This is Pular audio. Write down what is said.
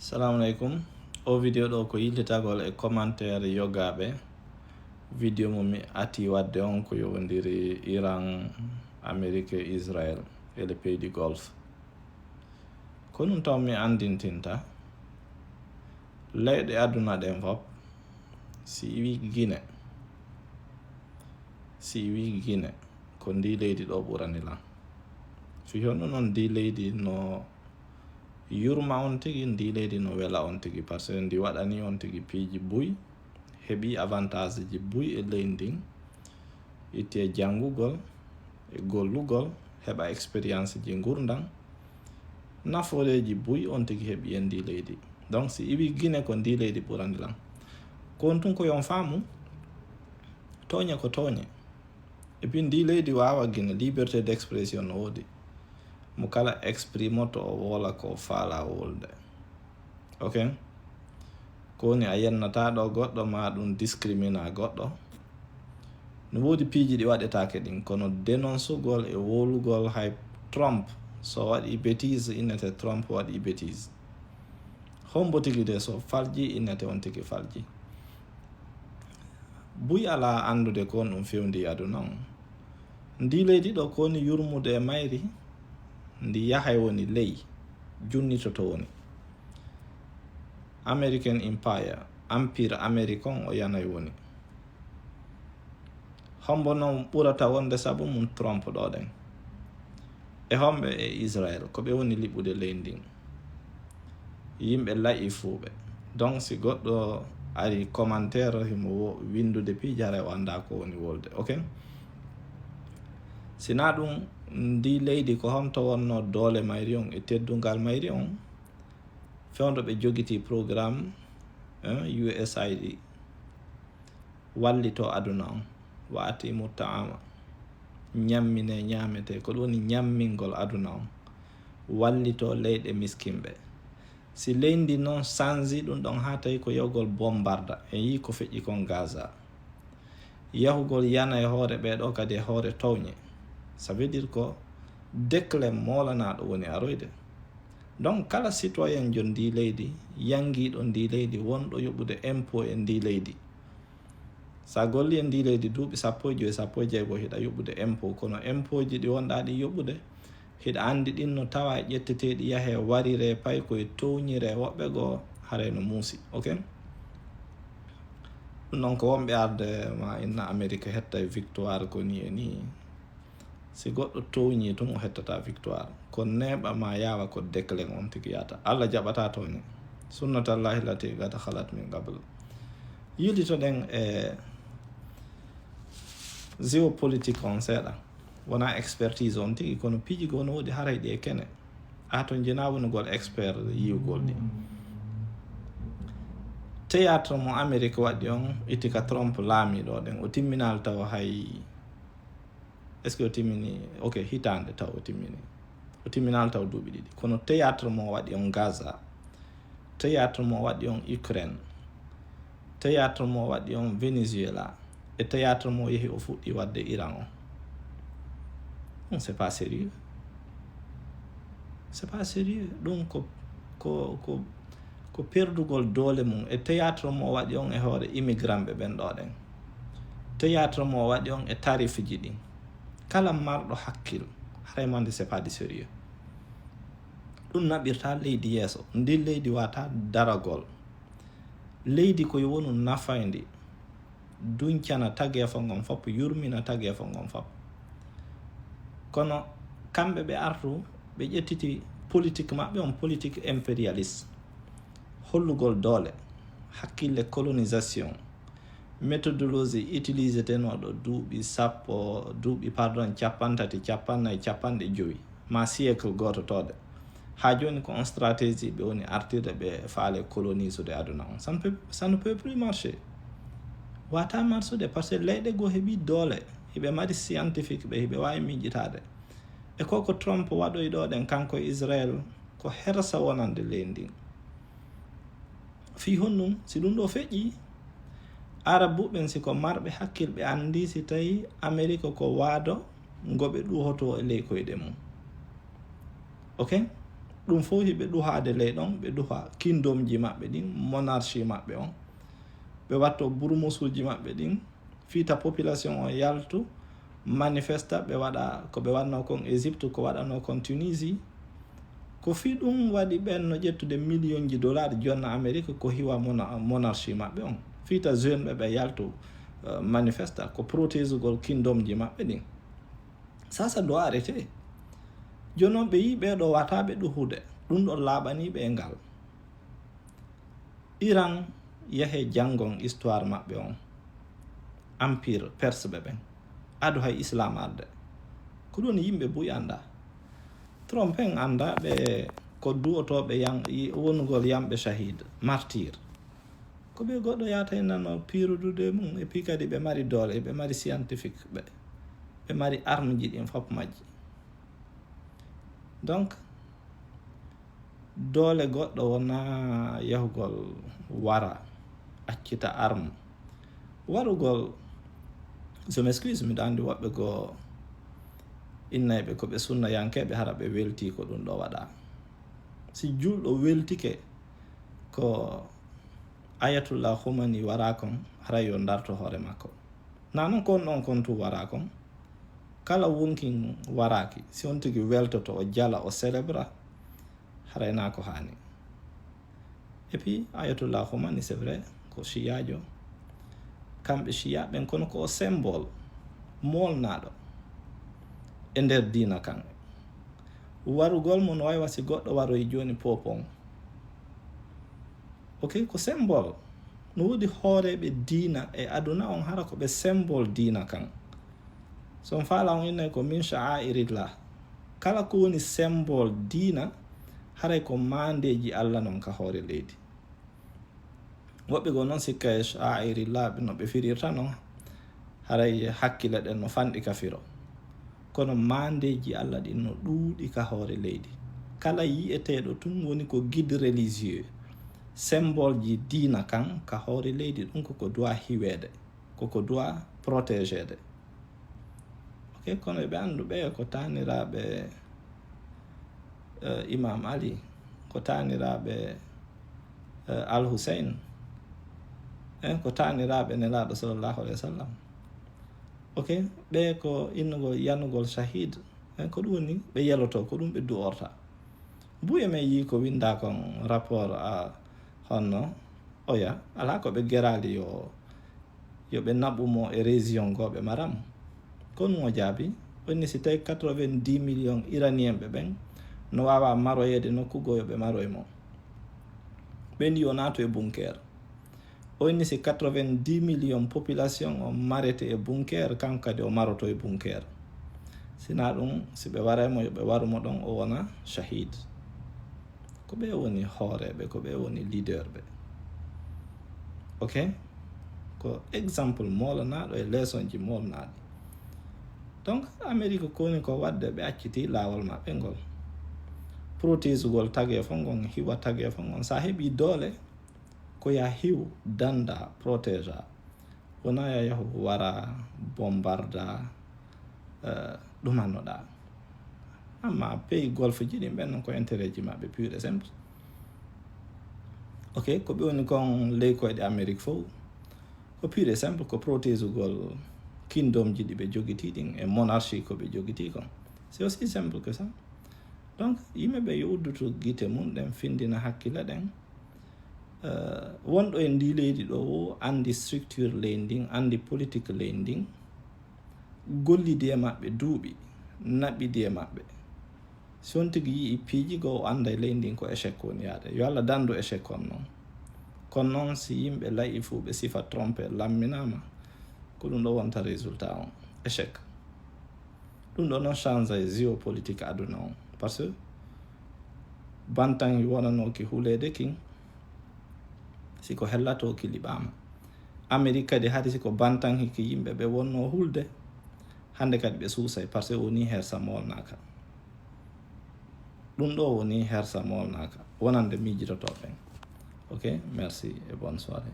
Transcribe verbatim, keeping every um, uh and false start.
Salamu aleykum. O video ɗo ko yillitagol e commentaire yogaaɓe. Video mo mi ati wadde on ko yowondiri Iran, Amerique, Israël et les pays du Golfe. Ko ɗum taw mi anndintinta leyɗe aduna ɗen fof, si iwi Gine, si iwi Gine, ko ndi leydi ɗo ɓurani lan. Fii honno non ndi leydi no yurma on tigi, ndi leydi no wela on tigi, parce que ndi waɗani on tigi piiji buy, heɓi avantage ji buy e leydi ndin, itti e janngugol, e gollugol, heɓa expérience ji ngurndan, nafooreeji buy on tigi heɓi e ndi leydi. Donc, si iwi Gine ko ndi leydi ɓurani lan. Ko on tun ko yon faamu, tooñe ko tooñe. Et puis, ndi leydi waawa Gine, liberté d'expression no woodi. Mo kala exprimoto o woola ko faala wolde. Ok? Ko woni a yennata ɗo goɗɗo, ma ɗum discrimina goɗɗo. No woodi piiji ɗi waɗetaake ɗin, kono denonsugol e wowlugol hay Trump, so waɗi bêtise, innete Trump waɗi bêtise. Hombo tigi de so falji, innete on tigi falji. Buy alaa anndude ko on ɗum fewndi aduna on. Ndi leydi ɗo ko woni yurmude e mayri, ndi yahay woni ley, junnitoto woni. American Empire, Empire American o yanay woni. Hombo non ɓurata wonde sabu mum Trump ɗo ɗen? E homɓe e Israël, ko ɓe woni liɓude ley ndin? Yimɓe la'ifuuɓe. Donc, si goɗɗo ari commentaire, himo wo-, winndude piiji, haray o anndaa ko woni wolde. Ok? Si naa ɗum, ndi leydi ko honto wonno doole mayri on e teddungal mayri on? Fewndo ɓe jogiti programme, eh, U S A I D, wallito aduna on, wa atimu ta'ama, ñammine ñaamete, ko ɗum woni ñammingol aduna on, wallito leyɗe miskinɓe. Si leydi non sanji ɗum ɗon haa tawi ko yogol bombarda, en yii ko feƴƴi kon Gaza. Yahugol yana e hoore ɓee ɗoo kadi e hoore tooñe. Ça veut dire ko déclin moolanaaɗo woni aroyde. Donc, kala citoyen jo ndi leydi, yangiiɗo ndi leydi, wonɗo yoɓude impôt e ndi leydi. Sa golli e ndi leydi duuɓi sappo e joy, sappo e jeego, hiɗa yoɓude impôt, kono impôt ji ɗi wonɗaa ɗi yoɓude, hiɗa anndi ɗin no tawa e ƴetteteeɗi yahee wariree pay ko e tooñiree woɓɓe goo, haray no muusi. Ok? Ɗum non ko wonɓe arde ma inna Amerique hetta e victoire ko nii e nii. Si goɗɗo tooñii tun, o hettata victoire. Ko neeɓa ma yaawa ko déclin on tigi yaata. Allah jaɓata tooñe. Sunnatallahi lati qad khalat min qabl. Yilitoɗen e géopolitique on seeɗa. Wonaa expertise on tigi, kono piiji goo no woodi haray ɗi e kene. A to njinaa wonugol expert yi'ugol ɗi. Théâtre mo Amérique waɗi on, itti ka Trump laamiiɗo ɗen, o timminaali taw hay, est-ce que o timmini? Ok, hitaande taw o timmini. O timminaali taw duuɓi ɗiɗi. Kono théâtre mo waɗi on Gaza, théâtre mo waɗi on Ukraine, théâtre mo waɗi on Venezuela, e théâtre mo yehi o fuɗɗi waɗde Iran on. Non, c'est pas sérieux. C'est pas sérieux. Ɗum ko, ko, ko, ko perdugol doole mum e théâtre mo waɗi on e hoore immigrantɓe ɓen ɗoo ɗen. Théâtre mo waɗi on e tarifji ɗin. Kala marɗo hakkil, haray mande c'est pas du sérieux. Ɗum naɓirta leydi yeeso. Ndin leydi wata daragol. Leydi ko yo wonu nafayndi, duncana tageefo ngon fof, yurmina tageefo ngon fof. Kono kamɓe ɓe artu, ɓe ƴettiti politique maɓɓe on, politique impérialiste. Hollugol doole, hakkille colonisation, méthodologie utilisetenooɗo duuɓi sappo, duuɓi, pardon, capantati, capannay, capanɗe jowi, ma siècle gooto toode. Haa jooni ko on stratégie ɓe woni artirde, ɓe faale colonisude aduna on. Ça ne peut, ça ne peut plus marcher. Wata marsude, parce que leyɗe goo heɓi doole, hiɓe mari scientifique ɓe, hiɓe waawi miijitaade. E ko ko Trump waɗoyi ɗoo ɗen, kanko e Israël, ko hersa wonande leydi ndin. Fii honɗum? Si ɗum ɗoo feƴƴii, Arabuɓe ɓen si ko marɓe hakkil, ɓe anndi si tawi Amerik ko waado ngo ɓe ɗuhotoo e ley koyɗe mum. Ok? Ɗum fow hiɓe ɗuhaade ley ɗon, ɓe ɗuha kindomji maɓɓe ɗin, monarchie maɓɓe on. Ɓe watto burmusuuji maɓɓe ɗin, fiita population on yaltu, manifesta, ɓe waɗa ko ɓe waɗnoo kon Égypte, ko waɗanoo kon Tunisie. Ko fii ɗum waɗi ɓen no ƴettude miliyonji dollar jonna Amerique ko hiwa mona-, monarchie maɓɓe on. Fiita jeune ɓe, ɓe yaltu, eh, manifesta, ko protégugol kindomji maɓɓe ɗin. Ça, ça doit arrêter. Jooni non ɓe yii ɓee ɗoo wataaɓe ɗuhude. Ɗum ɗon laaɓanii ɓe e ngal. Iran, yahee janngon histoire maɓɓe on. Empire Perse ɓe ɓen. Ado hay Islam arde. Ko ɗum woni yimɓe buy anndaa. Trump en anndaa ɓe ko du'otooɓe yan-, wonugol yamɓe shahid, martyr. Ko ɓe goɗɗo yaata e nano piirudude mum, et puis kadi ɓe mari doole, ɓe mari scientifique, ɓe, ɓe mari arme ji ɗin fof majji. Donc, doole goɗɗo wonaa yahugol wara, accita arme. Warugol, je m'excuse, miɗo anndi woɓɓe goo innayɓe ko ɓe sunnayankeeɓe, hara ɓe weltii ko ɗum ɗo waɗaa. Si julɗo weltike ko Ayatullah Khomeini waraa kon, haray yo ndarto hoore makko. Naa non ko on ɗon kon tun waraa kon. Kala wonkin waraaki, si on tigi weltoto, o jala, o célébra, haray naa ko haani. Et puis, Ayatollah Khomeini, c'est vrai, ko shiyaajo. Kamɓe shiya ɓen, kono ko o symbole moolnaaɗo e nder diina kan. Warugol mo no way wa si goɗɗo waroyi jooni Pope on. Ok, ko symbole. No woodi hooreeɓe diina e aduna on, hara ko ɓe symbole diina kan. So on faala, on innay ko min sha'airillah. Kala ko woni symbole diina, haray ko maandeeji Alla non ka hoore leydi. Woɓɓe goo non sikka e sha'airillah, no ɓe firirta non, haray hakkile ɗen no fanɗi ka firo. Kono maandeeji Alla ɗin no ɗuuɗi ka hoore leydi. Kala yi'eteeɗo tun woni ko guide religieux, symbole ji diina kan ka hoore leydi, ɗum ko ko doit hiweede, ko ko doit protégeede. Ok, kono eɓe anndu ɓe ko taaniraaɓe, eh, Imam Ali, ko taaniraaɓe, eh, Al Hussein, eh, ko taaniraaɓe Nelaaɗo sallallahu alayhi wa sallam. Ok, ɓe ko innugol, yanugol shahid, eh, ko ɗum woni ɓe yeloto, ko ɗum ɓe du'orta. Buy e men yii ko winndaa kon rapport a honno oya, alaa ko ɓe geraali yo, yo ɓe naɓu mo e région goo ɓe mara mo. Ko ɗum o jaabi, o inni si tawi quatre-vingt-dix millions iranien ɓe ɓen no waawa maroyeede nokku goo yo ɓe maroy mo. Ɓe ndi o naatu e bunker. O inni si quatre-vingt-dix millions population o marete e bunker, kanko kadi o maroto e bunker. Sinaa ɗum, si ɓe waray mo, yo ɓe waru mo ɗon, o wona shahid. Ko ɓe woni hooreeɓe, ko ɓe woni leader ɓe. Ok? Ko exemple moolanaaɗo e leesonji moolnaaɗi. Donc, Amerique ko woni ko waɗde, ɓe acciti laawol maɓɓe ngol. Protégugol tageefo ngon, hiwa tageefo ngon. Sa heɓi doole, ko ya hiw, danda, protégea. Wonaa ya yahu wara, bombarda, eh, ɗumannoɗaa. Amma pays golfe ji ɗin ɓen non ko intérêt ji maɓɓe pur et simple. Ok, ko ɓe woni kon ley koyɗe Amérique fow. Ko pur et simple, ko protégugol kingdom ji ɗi ɓe jogitii ɗin e monarchie ko ɓe jogitii kon. C'est aussi simple que ça. Donc, yimɓe ɓe yo uddutu gite mun ɗen, findina hakkile ɗen. Eh, wonɗo e ndii leydi ɗoo woo anndi structure leydi ndin, anndi politique leydi ndin, gollidi e maɓɓe duuɓi, naɓidi e maɓɓe. Si on tigi yi'i piiji goo, o annday leydi ndin ko échec woni yaade. Yo Alla dandu échec on non. Kono non, si yimɓe la'i fuu ɓe sifa trompe lamminaama, ko ɗum ɗoo wonta résultat on, échec. Ɗum ɗoo non change géopolitique aduna on. Parce que bantan wonanooki huleede kin, si ko hellatooki liɓaama. Amérique kadi hari si ko bantan hiki yimɓe ɓe wonnoo hulde, hannde kadi ɓe suusay, parce que wonii hersa moolnaaka. Ɗum ɗoo wonii hersa moolnaaka, wonande miijotooɓe ɓen. Ok, merci et bonne soirée.